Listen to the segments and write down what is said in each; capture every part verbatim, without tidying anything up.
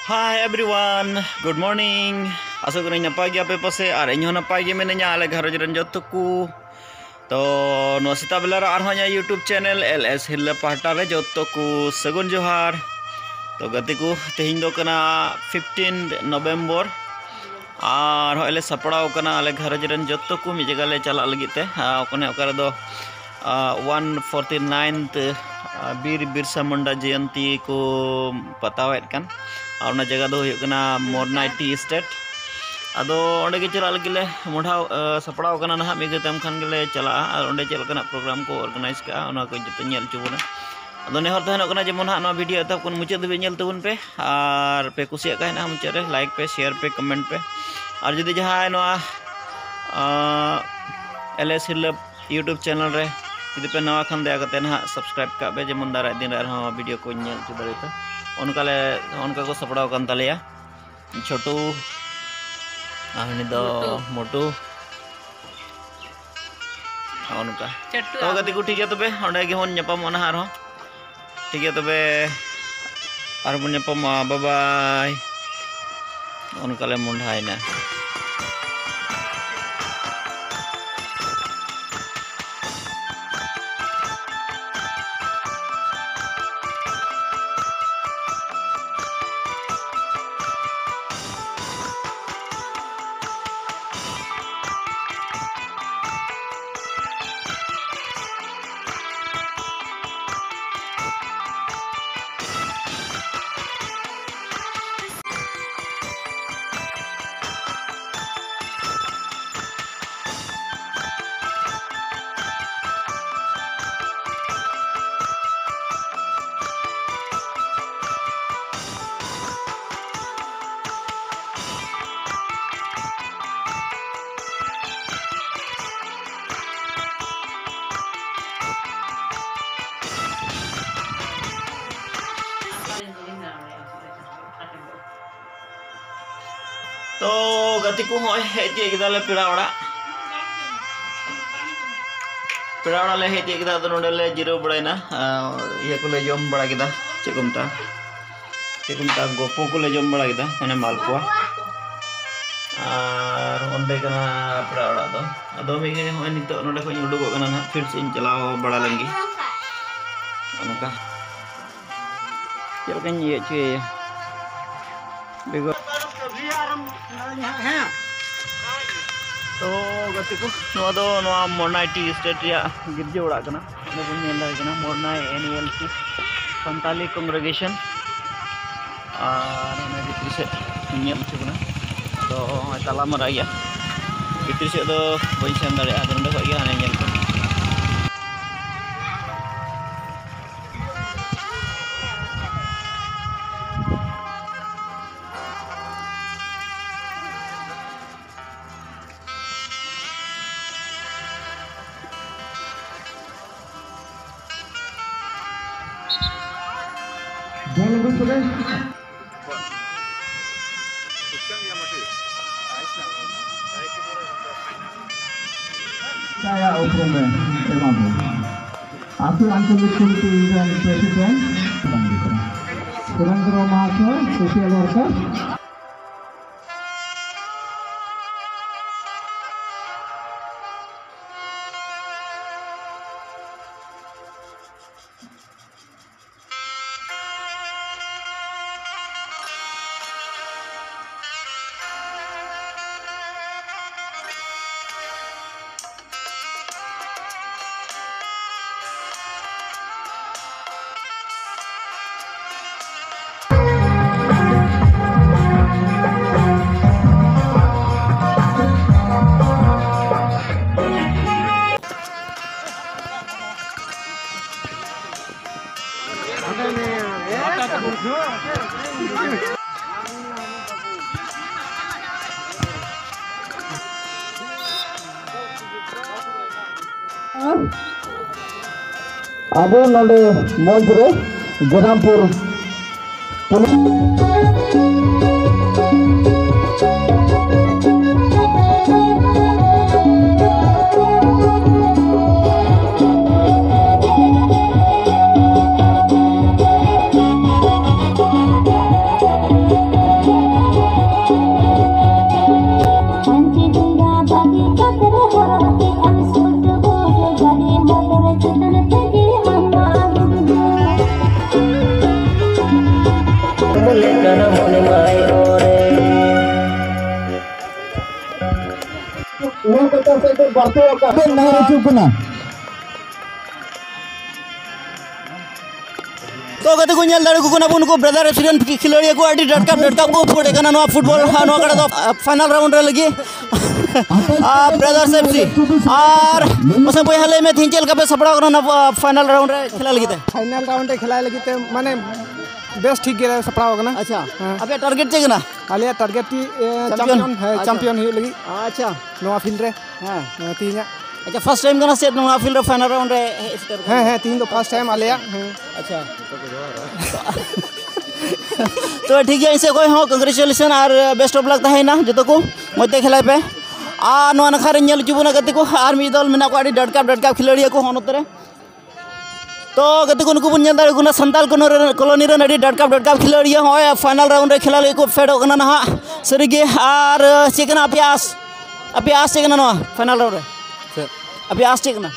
Hi everyone, good morning. ᱟᱥᱚᱜ ᱠᱟᱹᱱᱟᱹᱧ ᱱᱟᱯᱟᱭ ᱜᱮᱭᱟᱯᱮ ᱯᱟᱥᱮ, ᱟᱨ ᱤᱧ ᱦᱚᱸ ᱱᱟᱯᱟᱭ ᱜᱮ ᱢᱤᱱᱟᱹᱧᱟ, ᱟᱞᱮ ᱜᱷᱟᱨᱚᱸᱡᱽ ᱨᱮᱱ ᱡᱚᱛᱚ ᱠᱚ᱾ ᱛᱚ ᱱᱚᱣᱟ ᱥᱮᱛᱟᱜ ᱵᱮᱞᱟ ᱨᱮ ᱟᱨᱦᱚᱸ ᱤᱧᱟᱹᱜ YouTube channel L S ᱦᱤᱨᱞᱟᱹ ᱯᱟᱦᱴᱟ ᱨᱮ ᱡᱚᱛᱚ ᱠᱚ ᱥᱟᱹᱜᱩᱱ ᱡᱚᱦᱟᱨ᱾ ᱛᱚ ᱜᱟᱛᱮ ᱠᱚ, ᱛᱮᱦᱮᱧ ᱫᱚ ᱠᱟᱱᱟ fifteenth November, ᱟᱨ ᱦᱚᱸᱜᱼᱚᱭ ᱞᱮ ᱥᱟᱯᱲᱟᱣ ᱠᱟᱱᱟ ᱟᱞᱮ ᱜᱷᱟᱨᱚᱸᱡᱽ ᱨᱮᱱ ᱡᱚᱛᱚ ᱠᱚ ᱢᱤᱫ ᱡᱟᱭᱜᱟ ᱞᱮ ᱪᱟᱞᱟᱜ ᱞᱟᱹᱜᱤᱫ ᱛᱮ᱾ ᱟᱨ ᱚᱠᱟ ᱨᱮᱫᱚ ᱟᱨ one forty ninth ᱵᱤᱨ ᱵᱤᱨᱥᱟ ᱢᱩᱱᱰᱟ ᱡᱚᱭᱚᱱᱛᱤ ᱠᱚ ᱯᱟᱛᱟᱣᱮᱫ ᱠᱟᱱ, ᱟᱨ ᱚᱱᱟ ᱡᱟᱭᱜᱟ ᱫᱚ ᱦᱩᱭᱩᱜ ᱠᱟᱱᱟ ᱢᱚᱨᱱᱟᱭ ᱴᱤ ᱮᱥᱴᱮᱴ᱾ ᱟᱫᱚ ᱚᱸᱰᱮ ᱜᱮ ᱪᱟᱞᱟᱜ ᱞᱟᱹᱜᱤᱫ ᱞᱮ ᱢᱚᱦᱰᱟᱣ, ᱟᱨ, ᱥᱟᱯᱲᱟᱣ ᱠᱟᱱᱟ ᱱᱟᱦᱟᱜ᱾ ᱢᱤᱫ ᱜᱷᱟᱹᱲᱤ ᱛᱟᱭᱚᱢ ᱠᱷᱟᱱ ᱜᱮᱞᱮ ᱪᱟᱞᱟᱜᱼᱟ, ᱟᱨ ᱚᱸᱰᱮ ᱪᱮᱫ ᱞᱮᱠᱟᱱᱟᱜ program ᱠᱚ organize ᱠᱟᱜᱼᱟ, ᱚᱱᱟ ᱠᱚ ᱡᱚᱛᱚ ᱧᱮᱞ ᱦᱚᱪᱚ ᱵᱚᱱᱟ᱾ ᱟᱫᱚ ᱱᱮᱦᱚᱨ ᱛᱟᱦᱮᱱᱚᱜ ᱠᱟᱱᱟ ᱡᱮᱢᱚᱱ ᱦᱟᱸᱜ ᱱᱚᱣᱟ video ᱮᱛᱚᱦᱚᱵ ᱠᱷᱚᱱ ᱢᱩᱪᱟᱹᱫ ᱫᱷᱟᱹᱵᱤᱡ ᱧᱮᱞ ᱛᱟᱵᱚᱱ ᱯᱮ, ᱟᱨ ᱯᱮ ᱠᱩᱥᱤᱭᱟᱜ ᱠᱷᱟᱱ ᱦᱟᱸᱜ ᱢᱩᱪᱟᱹᱫ ᱨᱮ like ᱯᱮ, share ᱯᱮ, comment ᱯᱮ, ᱟᱨ ᱡᱩᱫᱤ ᱡᱟᱦᱟᱸᱭ ᱱᱚᱣᱟ ᱟᱸ, L S ᱦᱤᱨᱞᱟᱹ YouTube channel ᱨᱮ ᱡᱩᱫᱤ ᱯᱮ ᱱᱟᱣᱟ ᱠᱷᱟᱱ, ᱫᱟᱭᱟ ᱠᱟᱛᱮ ᱱᱟᱦᱟᱜ subscribe ᱠᱟᱜ ᱯᱮ, ᱡᱮᱢᱚᱱ ᱫᱟᱨᱟᱭ ᱫᱤᱱ ᱨᱮ ᱟᱨᱦᱚᱸ video ᱠᱚᱧ ᱧᱮᱞ ᱦᱚᱪᱚ ᱫᱟᱲᱮᱭᱟᱯᱮ᱾ ᱚᱱᱠᱟ ᱞᱮ, ᱚᱱᱠᱟ ᱠᱚ ᱥᱟᱯᱲᱟᱣ ᱟᱠᱟᱱ ᱛᱟᱞᱮᱭᱟ᱾ ᱪᱷᱳᱴᱩ, ᱟᱨ ᱩᱱᱤ ᱫᱚ ᱢᱳᱴᱩ᱾ ᱢᱳᱴᱩ᱾ ᱱᱚᱜᱼᱚ ᱱᱚᱝᱠᱟ᱾ ᱪᱷᱳᱴᱩ ᱛᱚ ᱟᱨ ᱜᱟᱛᱮ ᱠᱚ, ᱴᱷᱤᱠ ᱜᱮᱭᱟ ᱛᱚᱵᱮ, ᱚᱸᱰᱮ ᱜᱮ ᱵᱚᱱ ᱧᱟᱯᱟᱢᱚᱜᱼᱟ ᱱᱟᱦᱟᱜ ᱟᱨᱦᱚᱸ᱾ ᱴᱷᱤᱠ ᱜᱮᱭᱟ ᱛᱚᱵᱮ, ᱟᱨᱦᱚᱸ ᱵᱚᱱ ᱧᱟᱯᱟᱢᱚᱜᱼᱟ᱾ Bye bye᱾ ᱱᱚᱜᱼᱚ ᱱᱚᱝᱠᱟ ᱞᱮ ᱢᱚᱸᱰᱷᱟᱭᱮᱱᱟ᱾ ᱛᱚ ᱜᱟᱛᱮ ᱠᱚ, ᱦᱚᱸᱜᱼᱚᱭ ᱦᱮᱡ ᱛᱤᱭᱳᱜ ᱠᱮᱫᱟᱞᱮ ᱯᱮᱲᱟ ᱚᱲᱟᱜ᱾ ᱯᱮᱲᱟ ᱚᱲᱟᱜ ᱞᱮ ᱦᱮᱡ ᱛᱤᱭᱳᱜ ᱠᱮᱫᱟ, ᱟᱫᱚ ᱱᱚᱸᱰᱮ ᱞᱮ ᱡᱤᱨᱟᱹᱣ ᱵᱟᱲᱟᱭᱮᱱᱟ᱾ ᱟᱨ ᱤᱭᱟᱹ ᱠᱚᱞᱮ ᱡᱚᱢ ᱵᱟᱲᱟ ᱠᱮᱫᱟ, ᱪᱮᱫ ᱠᱚ ᱢᱮᱛᱟᱜᱼᱟ, ᱪᱮᱫ ᱠᱚ ᱢᱮᱛᱟᱜᱼᱟ, ᱜᱚᱯᱚ ᱠᱚᱞᱮ ᱡᱚᱢ ᱵᱟᱲᱟ ᱠᱮᱫᱟ, ᱢᱟᱱᱮ ᱢᱟᱞᱯᱩᱣᱟ᱾ ᱟᱨ ᱚᱸᱰᱮ ᱠᱟᱱᱟ ᱯᱮᱲᱟ ᱚᱲᱟᱜ ᱫᱚ᱾ ᱟᱫᱚ ᱢᱤᱫ ᱜᱷᱟᱹᱲᱤᱡ ᱱᱚᱜᱼᱚᱭ ᱱᱤᱛᱚᱜ ᱱᱚᱸᱰᱮ ᱠᱷᱚᱱ ᱤᱧ ᱩᱰᱩᱠᱚᱜ ᱠᱟᱱᱟ ᱱᱟᱦᱟᱜ, ᱯᱷᱤᱨ ᱥᱮᱫ ᱤᱧ ᱪᱟᱞᱟᱣ ᱵᱟᱲᱟ ᱞᱮᱱ ᱜᱮ᱾ ᱱᱚᱜᱼᱚ ᱱᱚᱝᱠᱟ ᱪᱮᱫ ᱞᱮᱠᱟᱧ ᱤᱭᱟᱹ ᱦᱚᱪᱚᱭᱮᱭᱟ ᱵᱮᱜᱚᱨ᱾ ᱛᱚ ᱜᱟᱛᱮ ᱠᱚ, ᱱᱚᱣᱟ ᱫᱚ ᱱᱚᱣᱟ ᱢᱚᱨᱱᱟᱭ ᱴᱤ ᱮᱥᱴᱮᱴ ᱨᱮᱭᱟᱜ ᱜᱤᱨᱡᱟᱹ ᱚᱲᱟᱜ ᱠᱟᱱᱟ᱾ ᱚᱸᱰᱮ ᱵᱚᱱ ᱧᱮᱞ ᱫᱟᱲᱮᱭᱟᱜ ᱠᱟᱱᱟ ᱢᱚᱨᱱᱟᱭ N I L C Santali congregation. ᱟᱨ ᱚᱱᱟ ᱵᱷᱤᱛᱨᱤ ᱥᱮᱫ ᱧᱮᱞ ᱦᱚᱪᱚ ᱠᱟᱱᱟ᱾ ᱟᱫᱚ ᱱᱚᱜᱼᱚᱭ ᱛᱟᱞᱟ ᱢᱟᱨᱟ ᱜᱮᱭᱟ, ᱵᱷᱤᱛᱨᱤ ᱥᱮᱫ ᱫᱚ ᱵᱟᱹᱧ ᱥᱮᱱ ᱫᱟᱲᱮᱭᱟᱜᱼᱟ᱾ ᱟᱫᱚ ᱱᱚᱸᱰᱮ ᱠᱷᱚᱡ ᱜᱮ ᱦᱟᱱᱮ ᱧᱮᱞ ᱯᱮ᱾ ᱪᱟᱭᱟ ᱩᱯᱨᱩᱢ ᱮ ᱮᱢᱟ ᱵᱚᱱ᱾ ᱟᱥᱩᱨ ᱟᱧᱪᱚᱞᱤᱠ ᱠᱚᱢᱤᱴᱤ ᱨᱮᱱ ᱯᱨᱮᱥᱤᱰᱮᱱᱴ ᱥᱩᱨᱮᱱᱫᱨᱚ ᱢᱟᱦᱟᱥᱚᱭ, ᱥᱳᱥᱟᱞ ᱣᱟᱨᱠᱟᱨ᱾ ᱟᱵᱚ ᱱᱚᱰᱮ ᱢᱚᱧᱪ ᱨᱮ ᱡᱮᱨᱟᱢᱯᱩᱨ ᱯᱩᱞᱤᱥ ᱠᱚ ᱱᱟᱭ ᱦᱚᱪᱚ ᱠᱟᱱᱟ᱾ ᱛᱚ ᱜᱟᱛᱮ ᱠᱚ, ᱧᱮᱞ ᱫᱟᱲᱮ ᱠᱚ ᱠᱟᱱᱟ ᱵᱚᱱ, ᱱᱩᱠᱩ ᱵᱨᱟᱫᱟᱨ ᱮᱯᱥᱤ ᱨᱮᱱ ᱠᱷᱤᱞᱟᱹᱲᱤᱭᱟᱹ ᱠᱚ ᱟᱹᱰᱤ ᱰᱟᱴᱠᱟᱯ ᱰᱟᱴᱠᱟᱯ ᱠᱚ ᱯᱷᱳᱲᱮ ᱠᱟᱱᱟ ᱱᱚᱣᱟ ᱯᱷᱩᱴᱵᱚᱞ, ᱱᱚᱣᱟ ᱠᱟᱲᱟ ᱫᱚ ᱯᱷᱟᱭᱱᱟᱞ ᱨᱟᱣᱩᱱᱰ ᱨᱮ ᱞᱟᱹᱜᱤᱫ᱾ ᱟᱨ ᱵᱨᱟᱫᱟᱨᱥ ᱮᱯᱥᱤ, ᱟᱨ ᱢᱟᱥᱮ ᱵᱚᱭᱦᱟ, ᱞᱟᱹᱭ ᱢᱮ, ᱛᱮᱦᱮᱧ ᱪᱮᱫ ᱞᱮᱠᱟ ᱯᱮ ᱥᱟᱯᱲᱟᱣ ᱠᱟᱱᱟ ᱱᱚᱣᱟ ᱯᱷᱟᱭᱱᱟᱞ ᱨᱟᱣᱩᱱᱰ ᱨᱮ ᱠᱷᱮᱞᱟ ᱞᱟᱹᱜᱤᱫ ᱛᱮ? ᱯᱷᱟᱭᱱᱟᱞ ᱨᱟᱣᱩᱱᱰ ᱨᱮ ᱠᱷᱮᱞᱟ ᱞᱟᱹᱜᱤᱫ ᱛᱮ ᱢᱟᱱᱮ ᱵᱮᱥ ᱴᱷᱤᱠ ᱜᱮᱞᱮ ᱥᱟᱯᱲᱟᱣ ᱠᱟᱱᱟ᱾ ᱟᱪᱪᱷᱟ, ᱦᱮᱸ᱾ ᱟᱯᱮᱭᱟᱜ ᱴᱟᱨᱜᱮᱴ ᱪᱮᱫ ᱠᱟᱱᱟ? ᱟᱞᱮᱭᱟᱜ ᱴᱟᱨᱜᱮᱴ ᱴᱤ, ᱮ, ᱪᱟᱢᱯᱤᱭᱚᱱ᱾ ᱪᱟᱢᱯᱤᱭᱚᱱ, ᱦᱮᱸ, ᱟᱪᱪᱷᱟ᱾ ᱪᱟᱢᱯᱤᱭᱚᱱ ᱦᱩᱭᱩᱜ ᱞᱟᱹᱜᱤᱫ᱾ ᱟᱪᱪᱷᱟ᱾ ᱱᱚᱣᱟ ᱯᱷᱤᱞᱰ ᱨᱮ᱾ ᱦᱮᱸ᱾ ᱦᱮᱸ, ᱛᱮᱦᱮᱧᱟᱜ᱾ ᱟᱪᱪᱷᱟ, ᱯᱷᱟᱥᱴ ᱴᱟᱭᱤᱢ ᱠᱟᱱᱟ ᱥᱮ ᱱᱚᱣᱟ ᱯᱷᱤᱞᱰ ᱨᱮ ᱯᱷᱟᱭᱱᱟᱞ ᱨᱟᱣᱩᱱᱰ ᱨᱮ ᱦᱮᱡ ᱥᱮᱴᱮᱨ ᱠᱟᱱᱟ? ᱦᱮᱸ, ᱦᱮᱸ, ᱛᱮᱦᱮᱧ ᱫᱚ ᱯᱷᱟᱥᱴ ᱴᱟᱭᱤᱢ ᱟᱞᱮᱭᱟᱜ᱾ ᱦᱮᱸ᱾ ᱟᱪᱪᱷᱟ᱾ ᱛᱚ ᱴᱷᱤᱠ ᱜᱮᱭᱟ, ᱤᱧ ᱥᱮᱫ ᱠᱷᱚᱱ ᱦᱚᱸ ᱠᱚᱝᱜᱨᱮᱪᱩᱞᱮᱥᱚᱱ ᱟᱨ ᱵᱮᱥᱴ ᱚᱯᱷ ᱞᱟᱠ ᱛᱟᱦᱮᱸᱭᱮᱱᱟ ᱡᱚᱛᱚ ᱠᱚ᱾ ᱢᱚᱡᱽ ᱛᱮ ᱠᱷᱮᱞᱟᱭ ᱯᱮ᱾ ᱟᱨ ᱱᱚᱣᱟ ᱱᱟᱠᱷᱟ ᱨᱮ ᱧᱮᱞ ᱦᱚᱪᱚ ᱵᱚᱱᱟ ᱜᱟᱛᱮ ᱠᱚ, ᱟᱨ ᱢᱤᱫ ᱫᱚᱞ ᱢᱮᱱᱟᱜ ᱠᱚᱣᱟ, ᱟᱹᱰᱤ ᱰᱟᱴᱠᱟᱯ ᱰᱟᱴᱠᱟᱯ ᱠᱷᱤᱞᱟᱹᱲᱤᱭᱟᱹ ᱠᱚ ᱦᱚᱸ ᱱᱚᱛᱮ ᱨᱮ᱾ ᱛᱚ ᱜᱟᱛᱮ ᱠᱚ, ᱱᱩᱠᱩ ᱵᱚᱱ ᱧᱮᱞ ᱫᱟᱲᱮᱭᱟᱠᱚ ᱠᱟᱱᱟ ᱥᱟᱱᱛᱟᱲ ᱠᱚᱞᱚᱱᱤ ᱨᱮᱱ, ᱠᱚᱞᱚᱱᱤ ᱨᱮᱱ ᱟᱹᱰᱤ ᱰᱟᱴᱠᱟᱯ ᱰᱟᱴᱠᱟᱯ ᱠᱷᱤᱞᱟᱹᱲᱤᱭᱟᱹ ᱦᱚᱸᱜᱼᱚᱭ ᱯᱷᱟᱭᱱᱟᱞ ᱨᱟᱣᱩᱱᱰ ᱨᱮ ᱠᱷᱮᱞᱟ ᱞᱟᱹᱜᱤᱫ ᱠᱚ ᱯᱷᱮᱰᱚᱜ ᱠᱟᱱᱟ ᱱᱟᱦᱟᱜ᱾ ᱥᱟᱹᱨᱤᱜᱮ, ᱟᱨ ᱪᱮᱫ ᱠᱟᱱᱟ ᱟᱯᱮᱭᱟᱜ ᱟᱥ? ᱟᱯᱮᱭᱟᱜ ᱟᱥ ᱪᱮᱫ ᱠᱟᱱᱟ ᱱᱚᱣᱟ ᱯᱷᱟᱭᱱᱟᱞ ᱨᱟᱣᱩᱱᱰ ᱨᱮ? ᱪᱮᱫ? ᱟᱯᱮᱭᱟᱜ ᱟᱥ ᱪᱮᱫ ᱠᱟᱱᱟ?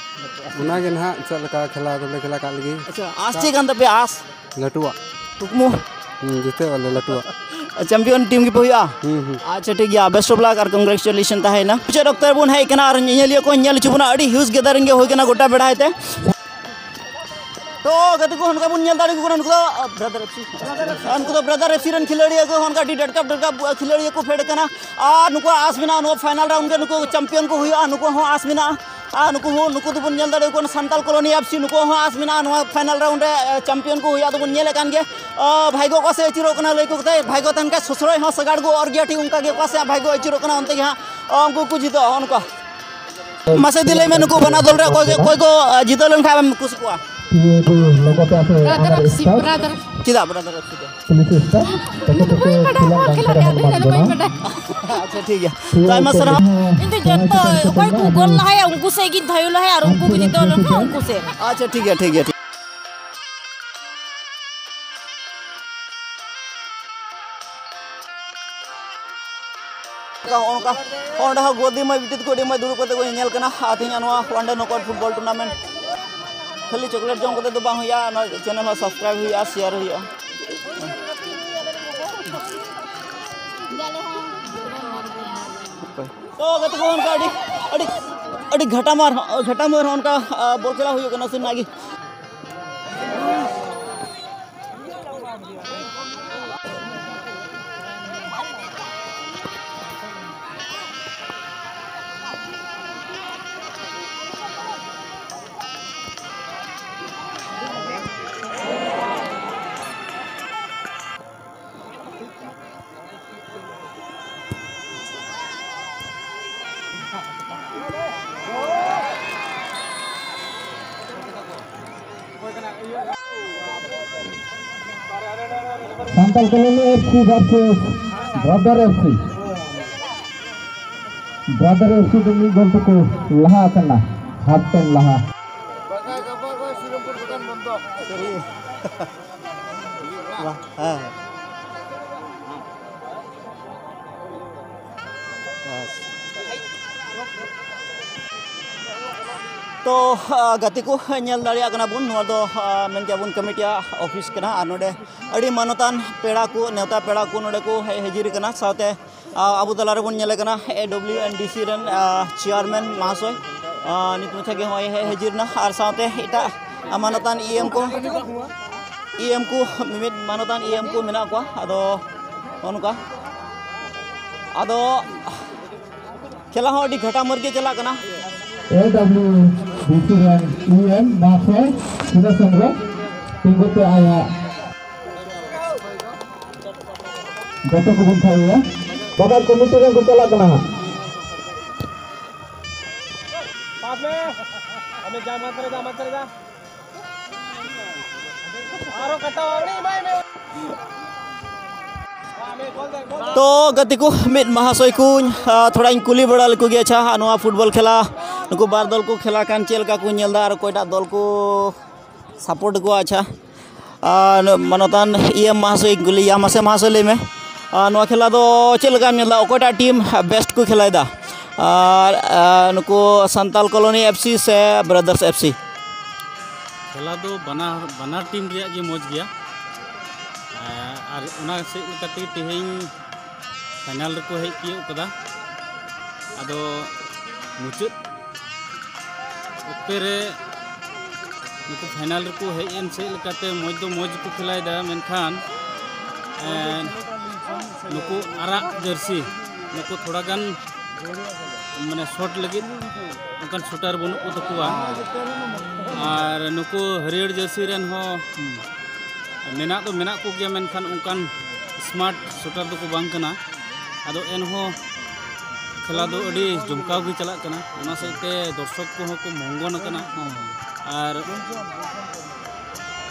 ᱚᱱᱟᱜᱮ ᱱᱟᱦᱟᱜ, ᱪᱮᱫ ᱞᱮᱠᱟ ᱠᱷᱮᱞᱟ ᱫᱚᱞᱮ ᱠᱷᱮᱞᱟ ᱠᱟᱜ ᱞᱮᱜᱮ᱾ ᱟᱪᱪᱷᱟ, ᱟᱥ ᱪᱮᱫ ᱠᱟᱱ ᱛᱟᱯᱮᱭᱟ ᱟᱥ? ᱞᱟᱹᱴᱩᱣᱟᱜ᱾ ᱠᱩᱠᱢᱩ? ᱦᱩᱸ, ᱡᱤᱛᱟᱹᱣ ᱟᱞᱮ ᱞᱟᱹᱴᱩᱣᱟᱜ᱾ ᱪᱟᱢᱯᱤᱭᱚᱱ ᱴᱤᱢ ᱜᱮᱯᱮ ᱦᱩᱭᱩᱜᱼᱟ? ᱦᱩᱸ, ᱦᱩᱸ᱾ ᱟᱪᱪᱷᱟ, ᱴᱷᱤᱠ ᱜᱮᱭᱟ, best of lakh R congratulation ᱛᱟᱦᱮᱸᱭᱮᱱᱟ᱾ ᱢᱩᱪᱟᱹᱫ ᱚᱠᱛᱚ ᱨᱮᱵᱚᱱ ᱦᱮᱡ ᱠᱟᱱᱟ ᱟᱨ ᱧᱮᱧᱮᱞᱤᱭᱟᱹ ᱠᱚ ᱧᱮᱞ ᱦᱚᱪᱚ ᱵᱚᱱᱟ, ᱟᱹᱰᱤ ᱦᱤᱭᱩᱡᱽ ᱜᱮᱫᱟᱨᱤᱝ ᱜᱮ ᱦᱩᱭ ᱠᱟᱱᱟ ᱜᱚᱴᱟ ᱵᱮᱲᱦᱟᱭ ᱛᱮ᱾ ᱛᱚ ᱜᱟᱛᱮ ᱠᱚ, ᱚᱱᱠᱟ ᱵᱚᱱ ᱧᱮᱞ ᱫᱟᱲᱮ ᱠᱚ ᱠᱟᱱᱟ, ᱱᱩᱠᱩ ᱫᱚ, ᱟᱸ, ᱵᱨᱟᱫᱟᱨ ᱮᱯᱷ ᱥᱤ᱾ ᱟᱨ ᱱᱩᱠᱩ ᱫᱚ ᱵᱨᱟᱫᱟᱨ ᱮᱯᱷ ᱥᱤ ᱨᱮᱱ ᱠᱷᱤᱞᱟᱹᱲᱤᱭᱟᱹ ᱠᱚ, ᱚᱱᱠᱟ ᱟᱹᱰᱤ ᱰᱟᱴᱠᱟᱯ ᱰᱟᱴᱠᱟᱯ ᱠᱷᱤᱞᱟᱹᱲᱤᱭᱟᱹ ᱠᱚ ᱯᱷᱮᱰ ᱠᱟᱱᱟ᱾ ᱟᱨ ᱱᱩᱠᱩᱣᱟᱜ ᱟᱥ ᱢᱮᱱᱟᱜᱼᱟ, ᱱᱚᱣᱟ ᱯᱷᱟᱭᱱᱟᱞ ᱨᱟᱣᱩᱱᱰ ᱨᱮ ᱱᱩᱠᱩ ᱪᱟᱢᱯᱤᱭᱚᱱ ᱠᱚ ᱦᱩᱭᱩᱜᱼᱟ, ᱱᱩᱠᱩ ᱦᱚᱸ ᱟᱥ ᱢᱮᱱᱟᱜᱼᱟ᱾ ᱟᱨ ᱱᱩᱠᱩ ᱦᱚᱸ, ᱱᱩᱠᱩ ᱫᱚᱵᱚᱱ ᱧᱮᱞ ᱫᱟᱲᱮ ᱠᱚ ᱠᱟᱱᱟ, ᱥᱟᱱᱛᱟᱞ ᱠᱚᱞᱚᱱᱤ ᱮᱯᱷ ᱥᱤ, ᱱᱩᱠᱩ ᱦᱚᱸ ᱟᱥ ᱢᱮᱱᱟᱜᱼᱟ, ᱱᱚᱣᱟ ᱯᱷᱟᱭᱱᱟᱞ ᱨᱟᱣᱩᱱᱰ ᱨᱮ, ᱟᱸ, ᱪᱟᱢᱯᱤᱭᱚᱱ ᱠᱚ ᱦᱩᱭᱩᱜᱼᱟ᱾ ᱟᱫᱚ ᱵᱚᱱ ᱧᱮᱞᱮᱫ ᱠᱟᱱ ᱜᱮᱭᱟ, ᱟᱸ, ᱵᱷᱟᱭᱜᱚ ᱚᱠᱟ ᱥᱮᱫ ᱟᱹᱪᱩᱨᱚᱜ ᱠᱟᱱᱟ, ᱞᱟᱹᱭ ᱠᱚ ᱠᱟᱛᱮ, ᱵᱷᱟᱭᱜᱚ ᱛᱟᱦᱮᱱ ᱠᱷᱟᱡ ᱥᱚᱥᱨᱚᱡ ᱦᱚᱸ ᱥᱟᱜᱟᱲ ᱠᱚ ᱚᱨ ᱜᱮᱭᱟ, ᱴᱷᱤᱠ ᱚᱱᱠᱟ ᱜᱮ ᱚᱠᱟ ᱥᱮᱫ ᱵᱷᱟᱭᱜᱚ ᱟᱹᱪᱩᱨᱚᱜ ᱠᱟᱱᱟ, ᱚᱱᱛᱮ ᱜᱮ ᱦᱟᱸᱜ, ᱟᱸ, ᱩᱱᱠᱩ ᱠᱚ ᱡᱤᱛᱟᱹᱜᱼᱟ, ᱱᱚᱜᱼᱚ ᱱᱚᱝᱠᱟ᱾ ᱢᱟᱥᱮ ᱫᱤ, ᱞᱟᱹᱭ ᱢᱮ, ᱱᱩᱠᱩ ᱵᱟᱱᱟᱨ ᱫᱚᱞ ᱨᱮ ᱚᱠᱚᱭ ᱜᱮ, ᱚᱠᱚᱭ ᱠᱚ, ᱟ, ᱡᱤᱛᱟᱹᱣ ᱞᱮᱱᱠᱷᱟᱱ ᱮᱢ ᱠᱩᱥᱤ ᱠᱚᱜᱼᱟ? Brother F C, brother. ᱪᱮᱫᱟᱜ ᱵᱨᱟᱫᱟᱨ ᱮᱯᱷ ᱥᱤ ᱫᱚ? ᱤᱧ ᱫᱚ ᱵᱟᱹᱧ ᱵᱟᱰᱟᱭᱟ, ᱵᱚᱞ ᱠᱷᱮᱞᱳᱰ ᱨᱮᱭᱟᱜ ᱫᱚ ᱤᱧ ᱫᱚ ᱵᱟᱹᱧ ᱵᱟᱰᱟᱭᱟ᱾ ᱟᱪᱪᱷᱟ, ᱴᱷᱤᱠ ᱜᱮᱭᱟ᱾ ᱛᱚ, ᱟᱭᱢᱟ ᱥᱟᱨᱦᱟᱣ᱾ ᱤᱧ ᱫᱚ ᱡᱚᱛᱚ, ᱚᱠᱚᱭ ᱠᱚ ᱜᱳᱞ ᱞᱟᱦᱟᱭᱟ, ᱩᱱᱠᱩ ᱥᱮᱫ ᱜᱤᱧ ᱛᱷᱟᱭᱚ ᱞᱟᱦᱟᱭᱟ ᱟᱨ ᱩᱱᱠᱩ ᱠᱚ ᱡᱤᱛᱟᱹᱣ ᱞᱮᱱᱠᱷᱟᱱ ᱩᱱᱠᱩ ᱥᱮᱫ᱾ ᱟᱪᱪᱷᱟ, ᱴᱷᱤᱠ ᱜᱮᱭᱟ, ᱴᱷᱤᱠ ᱜᱮᱭᱟ, ᱴᱷᱤᱠ᱾ ᱱᱚᱜᱼᱚ ᱱᱚᱝᱠᱟ, ᱱᱚᱜᱼᱚ ᱱᱚᱸᱰᱮ ᱦᱚᱸ ᱜᱚᱫᱤ ᱢᱟᱹᱭ ᱵᱤᱴᱤ ᱛᱟᱠᱚ ᱟᱹᱰᱤ ᱢᱚᱡᱽ ᱫᱩᱲᱩᱵ ᱠᱟᱛᱮ ᱠᱚ ᱧᱮᱧᱮᱞ ᱠᱟᱱᱟ᱾ ᱟᱨ ᱛᱮᱦᱮᱧᱟᱜ ᱱᱚᱣᱟ one day knockout football tournament ᱠᱷᱟᱹᱞᱤ ᱪᱚᱠᱞᱮᱴ ᱡᱚᱢ ᱠᱟᱛᱮ ᱫᱚ ᱵᱟᱝ ᱦᱩᱭᱩᱜᱼᱟ, ᱱᱚᱣᱟ channel ᱦᱚᱸ subscribe ᱦᱩᱭᱩᱜᱼᱟ, share ᱦᱩᱭᱩᱜᱼᱟ᱾ ᱛᱚ ᱜᱟᱛᱮ ᱠᱚ, ᱚᱱᱠᱟ ᱟᱹᱰᱤ, ᱟᱹᱰᱤ ᱟᱹᱰᱤ ᱜᱷᱟᱴᱟᱢᱟᱨ, ᱜᱷᱟᱴᱟᱢᱟᱨ ᱦᱚᱸ ᱚᱱᱠᱟ, ᱟ, ᱵᱚᱞ ᱠᱷᱮᱞᱟ ᱦᱩᱭᱩᱜ ᱠᱟᱱᱟ ᱥᱮ ᱱᱟᱜᱮ᱾ Santal Colony F C versus Brother F C. Brother F C ᱫᱚ ᱢᱤᱫ ᱜᱳᱞ ᱛᱮᱠᱚ ᱞᱟᱦᱟ ᱟᱠᱟᱱᱟ, half time ᱞᱟᱦᱟ᱾ ᱦᱮᱸ᱾ ᱛᱚ, ᱟ, ᱜᱟᱛᱮ ᱠᱚ, ᱧᱮᱞ ᱫᱟᱲᱮᱭᱟᱜ ᱠᱟᱱᱟ ᱵᱚᱱ, ᱱᱚᱣᱟ ᱫᱚ, ᱟ, ᱢᱮᱱ ᱜᱮᱭᱟ ᱵᱚᱱ ᱠᱚᱢᱤᱴᱤᱭᱟᱜ ᱚᱯᱷᱤᱥ ᱠᱟᱱᱟ᱾ ᱟᱨ ᱱᱚᱰᱮ ᱟᱹᱰᱤ ᱢᱟᱱᱚᱛᱟᱱ ᱯᱮᱲᱟ ᱠᱚ, ᱱᱮᱣᱛᱟ ᱯᱮᱲᱟ ᱠᱚ ᱱᱚᱰᱮ ᱠᱚ ᱦᱮᱡ ᱦᱟᱹᱡᱤᱨ ᱠᱟᱱᱟ᱾ ᱥᱟᱶᱛᱮ, ᱟ, ᱟᱵᱚ ᱛᱟᱞᱟ ᱨᱮᱵᱚᱱ ᱧᱮᱞᱮ ᱠᱟᱱᱟ ᱮ ᱰᱚᱵᱞᱤᱭᱩ ᱮᱱ ᱰᱤ ᱥᱤ ᱨᱮᱱ, ᱟ, ᱪᱮᱭᱟᱨᱢᱮᱱ ᱢᱟᱦᱟᱥᱚᱭ, ᱟ, ᱱᱤᱛ ᱢᱟᱪᱷᱟ ᱜᱮ ᱦᱚᱸᱜᱼᱚᱭ ᱦᱮᱡ ᱦᱟᱹᱡᱤᱨ ᱮᱱᱟ᱾ ᱟᱨ ᱥᱟᱶᱛᱮ ᱮᱴᱟᱜ, ᱟ, ᱢᱟᱱᱚᱛᱟᱱ ᱤ ᱮᱢ ᱠᱚ, ᱤ ᱮᱢ ᱠᱚ, ᱢᱤᱢᱤᱫ ᱢᱟᱱᱚᱛᱟᱱ ᱤ ᱮᱢ ᱠᱚ ᱢᱮᱱᱟᱜ ᱠᱚᱣᱟ᱾ ᱟᱫᱚ ᱱᱚᱜᱼᱚ ᱱᱚᱝᱠᱟ, ᱟᱫᱚ ᱠᱷᱮᱞᱟ ᱦᱚᱸ ᱟᱹᱰᱤ ᱜᱷᱟᱴᱟᱢᱟᱨ ᱜᱮ ᱪᱟᱞᱟᱜ ᱠᱟᱱᱟ᱾ ᱮ ᱰᱟᱵᱞᱤᱭᱩ ᱵᱤ ᱥᱤ ᱨᱮᱱ ᱤ ᱮᱢ ᱢᱟᱦᱟᱥᱚᱭ ᱥᱩᱨᱮᱥ ᱦᱮᱢᱵᱨᱚᱢ ᱛᱤᱸᱜᱩ ᱛᱮ ᱟᱭᱟᱜ ᱡᱚᱛᱚ ᱠᱚᱵᱚᱱ ᱛᱷᱟᱭᱚᱭᱟ᱾ ᱵᱟᱠᱷᱟᱡ ᱠᱚᱢᱤᱴᱤ ᱨᱮᱱ ᱠᱚ ᱪᱟᱞᱟᱜ ᱠᱟᱱᱟ ᱦᱟᱸᱜ᱾ पास में। हमें जा, मत करेगा, मत करेगा। ᱟᱨᱚ ᱠᱟᱴᱟᱣ, ᱟᱹᱰᱤ ᱮᱢᱟᱭ ᱢᱮ᱾ ᱛᱚ ᱜᱟᱛᱮ ᱠᱚ, ᱢᱤᱫ ᱢᱟᱦᱟᱥᱚᱭ ᱠᱚᱧ, ᱟ, ᱛᱷᱚᱲᱟᱧ ᱠᱩᱞᱤ ᱵᱟᱲᱟ ᱞᱮᱠᱚ ᱜᱮ, ᱟᱪᱪᱷᱟ, ᱱᱚᱣᱟ ᱯᱷᱩᱴᱵᱚᱞ ᱠᱷᱮᱞᱟ ᱱᱩᱠᱩ ᱵᱟᱨ ᱫᱚᱞ ᱠᱚ ᱠᱷᱮᱞᱟ ᱠᱟᱱ, ᱪᱮᱫ ᱞᱮᱠᱟ ᱠᱚ ᱧᱮᱞ ᱮᱫᱟ ᱟᱨ ᱚᱠᱚᱭᱴᱟᱜ ᱫᱚᱞ ᱠᱚ ᱥᱟᱯᱳᱨᱴ ᱠᱚᱣᱟ? ᱟᱪᱪᱷᱟ, ᱟᱨ ᱢᱟᱱᱚᱛᱟᱱ ᱤᱭᱟᱹ ᱢᱟᱦᱟᱥᱚᱭ ᱤᱧ ᱠᱩᱞᱤᱭᱟ, ᱢᱟᱥᱮ ᱢᱟᱦᱟᱥᱚᱭ ᱞᱟᱹᱭ ᱢᱮ, ᱟᱨ ᱱᱚᱣᱟ ᱠᱷᱮᱞᱟ ᱫᱚ ᱪᱮᱫ ᱞᱮᱠᱟᱢ ᱧᱮᱞ ᱮᱫᱟ? ᱚᱠᱚᱭᱴᱟᱜ ᱴᱤᱢ ᱵᱮᱥᱴ ᱠᱚ ᱠᱷᱮᱞᱟᱭᱮᱫᱟ? ᱟᱨ, ᱟᱨ ᱱᱩᱠᱩ ᱥᱟᱱᱛᱟᱞ ᱠᱚᱞᱚᱱᱤ ᱮᱯᱷ ᱥᱤ ᱥᱮ ᱵᱨᱟᱫᱟᱨᱥ ᱮᱯᱷ ᱥᱤ? ᱠᱷᱮᱞᱟ ᱫᱚ ᱵᱟᱱᱟᱨ, ᱵᱟᱱᱟᱨ ᱴᱤᱢ ᱨᱮᱭᱟᱜ ᱜᱮ ᱢᱚᱡᱽ ᱜᱮᱭᱟ᱾ ᱟᱨ ᱚᱱᱟ ᱥᱮᱫ ᱞᱮᱠᱟᱛᱮ ᱛᱮᱦᱮᱧ ᱯᱷᱟᱭᱱᱟᱞ ᱨᱮᱠᱚ ᱦᱮᱡ ᱛᱤᱭᱳᱜ ᱠᱟᱫᱟ᱾ ᱟᱫᱚ ᱢᱩᱪᱟᱹᱫ ᱯᱮ ᱨᱮ ᱱᱩᱠᱩ ᱯᱷᱟᱭᱱᱟᱞ ᱨᱮᱠᱚ ᱦᱮᱡ ᱮᱱ ᱥᱮᱫ ᱞᱮᱠᱟᱛᱮ ᱢᱚᱡᱽ ᱫᱚ ᱢᱚᱡᱽ ᱜᱮᱠᱚ ᱠᱷᱮᱞᱟᱭᱮᱫᱟ, ᱢᱮᱱᱠᱷᱟᱱ ᱮᱸ, ᱱᱩᱠᱩ ᱟᱨᱟᱜ ᱡᱟᱹᱨᱥᱤ ᱱᱩᱠᱩ ᱛᱷᱚᱲᱟ ᱜᱟᱱ ᱢᱟᱱᱮ ᱥᱚᱴ ᱞᱟᱹᱜᱤᱫ ᱚᱱᱠᱟᱱ ᱥᱩᱴᱟᱨ ᱵᱟᱹᱱᱩᱜ ᱠᱚ ᱛᱟᱠᱚᱣᱟ᱾ ᱟᱨ ᱱᱩᱠᱩ ᱦᱟᱹᱨᱭᱟᱹᱲ ᱡᱟᱹᱨᱥᱤ ᱨᱮᱱ ᱦᱚᱸ ᱢᱮᱱᱟᱜ ᱫᱚ ᱢᱮᱱᱟᱜ ᱠᱚᱜᱮᱭᱟ, ᱢᱮᱱᱠᱷᱟᱱ ᱚᱱᱠᱟᱱ ᱥᱢᱟᱨᱴ ᱥᱩᱴᱟᱨ ᱫᱚᱠᱚ ᱵᱟᱝ ᱠᱟᱱᱟ᱾ ᱟᱫᱚ ᱮᱱᱦᱚᱸ ᱠᱷᱮᱞᱟ ᱫᱚ ᱟᱹᱰᱤ ᱡᱚᱢᱠᱟᱣ ᱜᱮ ᱪᱟᱞᱟᱜ ᱠᱟᱱᱟ, ᱚᱱᱟ ᱥᱮᱫ ᱛᱮ ᱫᱚᱨᱥᱚᱠ ᱠᱚᱦᱚᱸ ᱠᱚ ᱢᱚᱝᱜᱚᱱ ᱟᱠᱟᱱᱟ᱾ ᱟᱨ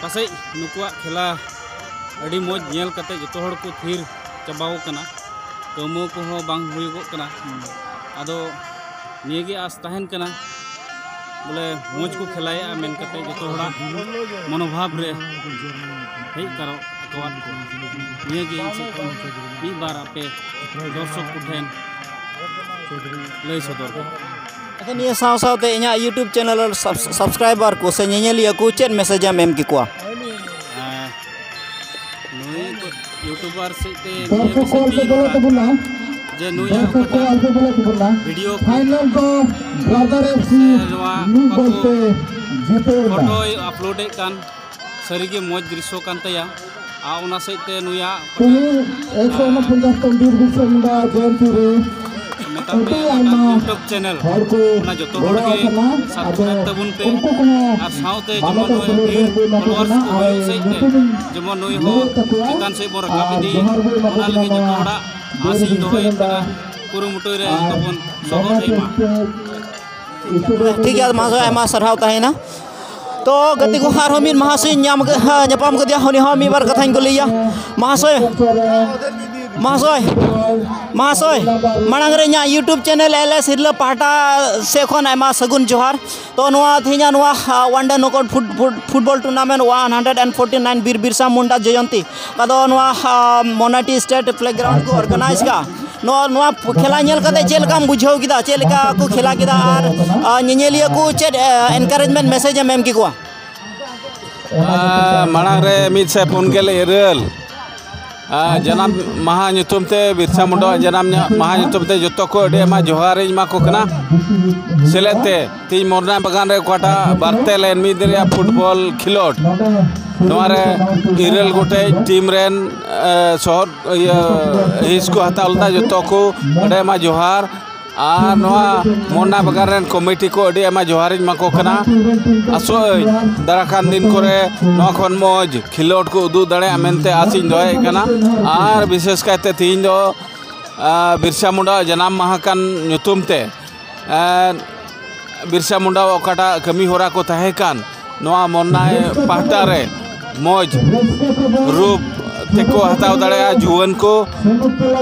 ᱯᱟᱥᱮᱡ ᱱᱩᱠᱩᱣᱟᱜ ᱠᱷᱮᱞᱟ ᱟᱹᱰᱤ ᱢᱚᱡᱽ ᱧᱮᱞ ᱠᱟᱛᱮ ᱡᱚᱛᱚ ᱦᱚᱲ ᱠᱚ ᱛᱷᱤᱨ ᱪᱟᱵᱟᱣ ᱠᱟᱱᱟ, ᱠᱟᱹᱣᱢᱟᱹᱣ ᱠᱚᱦᱚᱸ ᱵᱟᱝ ᱦᱩᱭᱩᱜᱚᱜ ᱠᱟᱱᱟ᱾ ᱟᱫᱚ ᱱᱤᱭᱟᱹᱜᱮ ᱟᱥ ᱛᱟᱦᱮᱱ ᱠᱟᱱᱟ, ᱵᱚᱞᱮ ᱢᱚᱡᱽ ᱠᱚ ᱠᱷᱮᱞᱟᱭᱮᱫᱼᱟ ᱢᱮᱱ ᱠᱟᱛᱮ ᱡᱚᱛᱚ ᱦᱚᱲᱟᱜ ᱢᱚᱱᱳᱵᱷᱟᱵᱽ ᱨᱮ ᱦᱮᱡ ᱠᱟᱨᱚᱜ ᱟᱠᱟᱣᱟᱫ ᱠᱚᱣᱟ᱾ ᱱᱤᱭᱟᱹᱜᱮ ᱤᱧ ᱥᱮᱫ ᱠᱷᱚᱱ ᱢᱤᱫ ᱵᱟᱨ ᱟᱯᱮ ᱫᱚᱨᱥᱚᱠ ᱠᱚᱴᱷᱮᱱ ᱞᱟᱹᱭ ᱥᱚᱫᱚᱨ ᱫᱚ᱾ ᱟᱪᱪᱷᱟ, ᱱᱤᱭᱟᱹ ᱥᱟᱶ ᱥᱟᱶᱛᱮ ᱤᱧᱟᱹᱜ YouTube ᱪᱮᱱᱮᱞ ᱥᱟᱵᱥ-, ᱥᱟᱵᱥᱠᱨᱟᱭᱵᱟᱨ ᱠᱚ ᱥᱮ ᱧᱮᱧᱮᱞᱤᱭᱟᱹ ᱠᱚ ᱪᱮᱫ ᱢᱮᱥᱮᱡᱽ ᱮᱢ ᱮᱢ ᱠᱮᱠᱚᱣᱟ? ᱟᱨ ᱱᱩᱭ ᱠᱚ ᱤᱭᱩᱴᱩᱵᱟᱨ ᱥᱮᱫ ᱛᱮ ᱱᱤᱭᱟᱹ ᱫᱚᱨᱥᱚᱠ ᱢᱮᱥᱮᱡᱽ ᱠᱚ ᱤᱧ ᱵᱚᱞᱚ ᱨᱚᱲᱟ ᱛᱟᱵᱚᱱᱟ᱾ ᱡᱮ ᱱᱩᱭᱟᱜ ᱫᱚᱨᱥᱚᱠ ᱠᱚ ᱚᱠᱟᱴᱟᱜ ᱟᱞᱚ ᱵᱚᱞᱚ ᱛᱟᱵᱚᱱᱟ᱾ ᱵᱷᱤᱰᱤᱭᱳ ᱠᱚ ᱯᱷᱟᱭᱱᱟᱞ ᱫᱚ ᱵᱨᱟᱫᱟᱨ ᱮᱯᱷ ᱥᱤ ᱥᱮ ᱱᱚᱣᱟ ᱢᱤᱫ ᱚᱠᱟ ᱠᱚ ᱜᱚᱞ ᱛᱮ ᱡᱤᱛᱟᱹᱣ ᱮᱱᱟ᱾ ᱯᱷᱳᱴᱳᱭ ᱟᱯᱞᱳᱰᱮᱫ ᱠᱟᱱ ᱥᱟᱹᱨᱤᱜᱮ ᱢᱚᱡᱽ ᱫᱨᱤᱥᱥᱚ ᱠᱟᱱ ᱛᱟᱭᱟ᱾ ᱟᱨ ᱚᱱᱟ ᱥᱮᱫ ᱛᱮ ᱱᱩᱭᱟᱜ ᱛᱮᱦᱮᱧ ᱮᱠᱥᱚ ᱩᱱᱚᱯᱚᱧᱪᱟᱥ ᱛᱚᱢ ᱵᱤᱨ ᱵᱤᱨᱥᱟ ᱢᱩᱱᱰᱟ ᱡᱚᱭᱚᱱᱛᱤ ᱨᱮ ᱢᱮᱛᱟᱜ ᱟᱹᱰᱤ ᱢᱮ ᱟᱭᱢᱟ ᱚᱱᱟ YouTube ᱪᱮᱱᱮᱞ, ᱦᱚᱲ ᱠᱚ ᱚᱱᱟ ᱡᱚᱛᱚ ᱦᱚᱲ ᱜᱚᱲᱚ ᱜᱮ ᱟᱠᱟᱱᱟ᱾ ᱥᱟᱵᱥᱠᱨᱟᱭᱤᱵ ᱟᱫᱚ ᱛᱟᱵᱚᱱ ᱯᱮ᱾ ᱩᱱᱠᱩ ᱠᱚᱦᱚᱸ ᱟᱨ ᱥᱟᱶᱛᱮ ᱡᱮᱢᱚᱱ ᱢᱟᱱᱚᱛ ᱱᱩᱭ ᱟᱨ ᱰᱷᱮᱨ ᱜᱚᱲᱚ ᱮᱢᱟ ᱠᱚ ᱯᱷᱚᱞᱳᱣᱟᱨᱥ ᱠᱟᱱᱟ᱾ ᱠᱚ ᱟᱨ ᱦᱩᱭᱩᱜ ᱥᱮᱫ ᱛᱮ ᱧᱩᱛᱩᱢ ᱤᱧ ᱡᱮᱢᱚᱱ ᱱᱩᱭ ᱦᱚᱸ ᱞᱟᱹᱭᱮᱫ ᱛᱟᱠᱚᱣᱟ ᱪᱮᱛᱟᱱ ᱥᱮᱫ ᱵᱚᱱ ᱨᱟᱠᱟᱵ ᱟᱨ ᱤᱫᱤ, ᱡᱚᱦᱟᱨ ᱜᱮ ᱮᱢᱟ ᱠᱚ ᱚᱱᱟ ᱠᱟᱱᱟ ᱞᱟᱹᱜᱤᱫ ᱱᱚᱣᱟ ᱡᱚᱛᱚ ᱦᱚᱲᱟᱜ ᱵᱤᱨ ᱟᱥ ᱤᱧ ᱵᱤᱨᱥᱟ ᱫᱚᱦᱚᱭᱮᱫ ᱢᱩᱱᱰᱟ ᱠᱟᱱᱟ, ᱠᱩᱨᱩᱢᱩᱴᱩᱭ ᱨᱮ ᱟᱨ ᱡᱚᱛᱚ ᱵᱚᱱ ᱥᱚᱦᱚᱫ ᱱᱚᱣᱟ ᱮᱢᱟ᱾ ᱴᱷᱤᱠ ᱜᱮᱭᱟ, ᱢᱟᱦᱟᱥᱚᱭ, ᱟᱭᱢᱟ ᱥᱟᱨᱦᱟᱣ ᱛᱟᱦᱮᱸᱭᱮᱱᱟ᱾ ᱛᱚ ᱜᱟᱛᱮ ᱠᱚ, ᱟᱨᱦᱚᱸ ᱢᱤᱫ ᱢᱟᱦᱟᱥᱚᱭ ᱧᱟᱢ ᱠᱮ-, ᱦᱮᱸ, ᱧᱟᱯᱟᱢ ᱠᱮᱫᱮᱭᱟ, ᱩᱱᱤ ᱦᱚᱸ ᱢᱤᱫ ᱵᱟᱨ ᱠᱟᱛᱷᱟᱧ ᱠᱩᱞᱤᱭᱮᱭᱟ᱾ ᱢᱟᱦᱟᱥᱚᱭ, ᱢᱟᱦᱟᱥᱚᱭ, ᱢᱟᱦᱟᱥᱚᱭ, ᱢᱟᱲᱟᱝ ᱨᱮ ᱤᱧᱟᱹᱜ YouTube ᱪᱮᱱᱮᱞ ᱮᱞ ᱮᱥ ᱦᱤᱨᱞᱟᱹ ᱯᱟᱦᱴᱟ ᱥᱮᱫ ᱠᱷᱚᱱ ᱟᱭᱢᱟ ᱥᱟᱹᱜᱩᱱ ᱡᱚᱦᱟᱨ᱾ ᱛᱚ ᱱᱚᱣᱟ ᱛᱮᱦᱮᱧᱟᱜ ᱱᱚᱣᱟ, ᱟ, ᱚᱣᱟᱱ ᱰᱮ ᱱᱚᱠᱟᱩᱴ ᱯᱷᱩᱴ-, ᱯᱷᱩᱴ-, football tournament one hundred and forty nine ᱵᱤᱨ ᱵᱤᱨᱥᱟ ᱢᱩᱱᱰᱟ ᱡᱚᱭᱚᱱᱛᱤ, ᱚᱠᱟ ᱫᱚ ᱱᱚᱣᱟ, ᱟ, ᱢᱚᱱᱟᱴᱤ ᱥᱴᱮᱴ ᱯᱞᱮᱜᱨᱟᱣᱩᱱᱰ ᱠᱚ ᱚᱨᱜᱟᱱᱟᱭᱤᱡᱽ ᱠᱟᱜᱼᱟ᱾ ᱱᱚᱣᱟ, ᱱᱚᱣᱟ ᱠᱷᱮᱞᱟ ᱧᱮᱞ ᱠᱟᱛᱮ ᱪᱮᱫ ᱞᱮᱠᱟᱢ ᱵᱩᱡᱷᱟᱹᱣ ᱠᱮᱫᱟ? ᱪᱮᱫ ᱞᱮᱠᱟ ᱠᱚ ᱠᱷᱮᱞᱟ ᱠᱮᱫᱟ? ᱟᱨ, ᱟ, ᱧᱮᱧᱮᱞᱤᱭᱟᱹ ᱠᱚ ᱪᱮᱫ, ᱟ, ᱮᱱᱠᱟᱨᱮᱡᱽᱢᱮᱱᱴ ᱢᱮᱥᱮᱡᱽ ᱮᱢ ᱮᱢ ᱠᱮᱠᱚᱣᱟ? ᱟ, ᱢᱟᱲᱟᱝ ᱨᱮ ᱢᱤᱫ ᱥᱟᱭ ᱯᱩᱱ ᱜᱮᱞ ᱤᱨᱟᱹᱞ ᱟᱨ ᱡᱟᱱᱟᱢ ᱢᱟᱦᱟ ᱧᱩᱛᱩᱢ ᱛᱮ, ᱵᱤᱨᱥᱟ ᱢᱩᱱᱰᱟᱣᱟᱜ ᱡᱟᱱᱟᱢ ᱧᱟ-, ᱢᱟᱦᱟ ᱧᱩᱛᱩᱢ ᱛᱮ ᱡᱚᱛᱚ ᱠᱚ ᱟᱹᱰᱤ ᱟᱭᱢᱟ ᱡᱚᱦᱟᱨᱤᱧ ᱮᱢᱟ ᱠᱚ ᱠᱟᱱᱟ᱾ ᱥᱮᱞᱮᱫ ᱛᱮ ᱛᱮᱦᱮᱧ ᱢᱚᱨᱱᱟ ᱵᱟᱜᱟᱱ ᱨᱮ ᱚᱠᱟᱴᱟᱜ ᱵᱟᱨᱛᱮ ᱞᱮᱱ ᱢᱤᱫ ᱫᱤᱱ ᱨᱮᱭᱟᱜ ᱯᱷᱩᱴᱵᱚᱞ ᱠᱷᱮᱞᱳᱰ, ᱱᱚᱣᱟ ᱨᱮ ᱤᱨᱟᱹᱞ ᱜᱚᱴᱮᱡ ᱴᱤᱢ ᱨᱮᱱ, ᱮ, ᱥᱚᱦᱚᱫ, ᱤᱭᱟᱹ, ᱦᱤᱸᱥ ᱠᱚ ᱦᱟᱛᱟᱣ ᱞᱮᱫᱟ᱾ ᱡᱚᱛᱚ ᱠᱚ ᱟᱹᱰᱤ ᱟᱭᱢᱟ ᱡᱚᱦᱟᱨ᱾ ᱟᱨ ᱱᱚᱣᱟ ᱢᱚᱱᱱᱟ ᱵᱟᱜᱟᱱ ᱨᱮᱱ ᱠᱚᱢᱤᱴᱤ ᱠᱚ ᱟᱹᱰᱤ ᱟᱭᱢᱟ ᱡᱚᱦᱟᱨᱤᱧ ᱮᱢᱟ ᱠᱚ ᱠᱟᱱᱟ᱾ ᱟᱥᱚᱜ ᱟᱹᱧ ᱫᱟᱨᱟ ᱠᱟᱱ ᱫᱤᱱ ᱠᱚᱨᱮ ᱱᱚᱣᱟ ᱠᱷᱚᱱ ᱢᱚᱡᱽ ᱠᱷᱮᱞᱳᱰ ᱠᱚ ᱩᱫᱩᱜ ᱫᱟᱲᱮᱭᱟᱜᱼᱟ ᱢᱮᱱᱛᱮ ᱟᱥᱤᱧ ᱫᱚᱦᱚᱭᱮᱫ ᱠᱟᱱᱟ᱾ ᱟᱨ ᱵᱤᱥᱮᱥ ᱠᱟᱭᱛᱮ ᱛᱮᱦᱮᱧ ᱫᱚ, ᱟᱨ, ᱵᱤᱨᱥᱟ ᱢᱩᱱᱰᱟ ᱡᱟᱱᱟᱢ ᱢᱟᱦᱟ ᱠᱟᱱ ᱧᱩᱛᱩᱢ ᱛᱮ, ᱟᱨ, ᱵᱤᱨᱥᱟ ᱢᱩᱱᱰᱟ ᱚᱠᱟᱴᱟᱜ ᱠᱟᱹᱢᱤ ᱦᱚᱨᱟ ᱠᱚ ᱛᱟᱦᱮᱸ ᱠᱟᱱ, ᱱᱚᱣᱟ ᱢᱚᱱᱱᱟᱭ ᱯᱟᱦᱴᱟ ᱨᱮ ᱢᱚᱡᱽ ᱨᱩᱯ ᱛᱮᱠᱚ ᱦᱟᱛᱟᱣ ᱫᱟᱲᱮᱭᱟᱜᱼᱟ ᱡᱩᱣᱟᱹᱱ ᱠᱚ,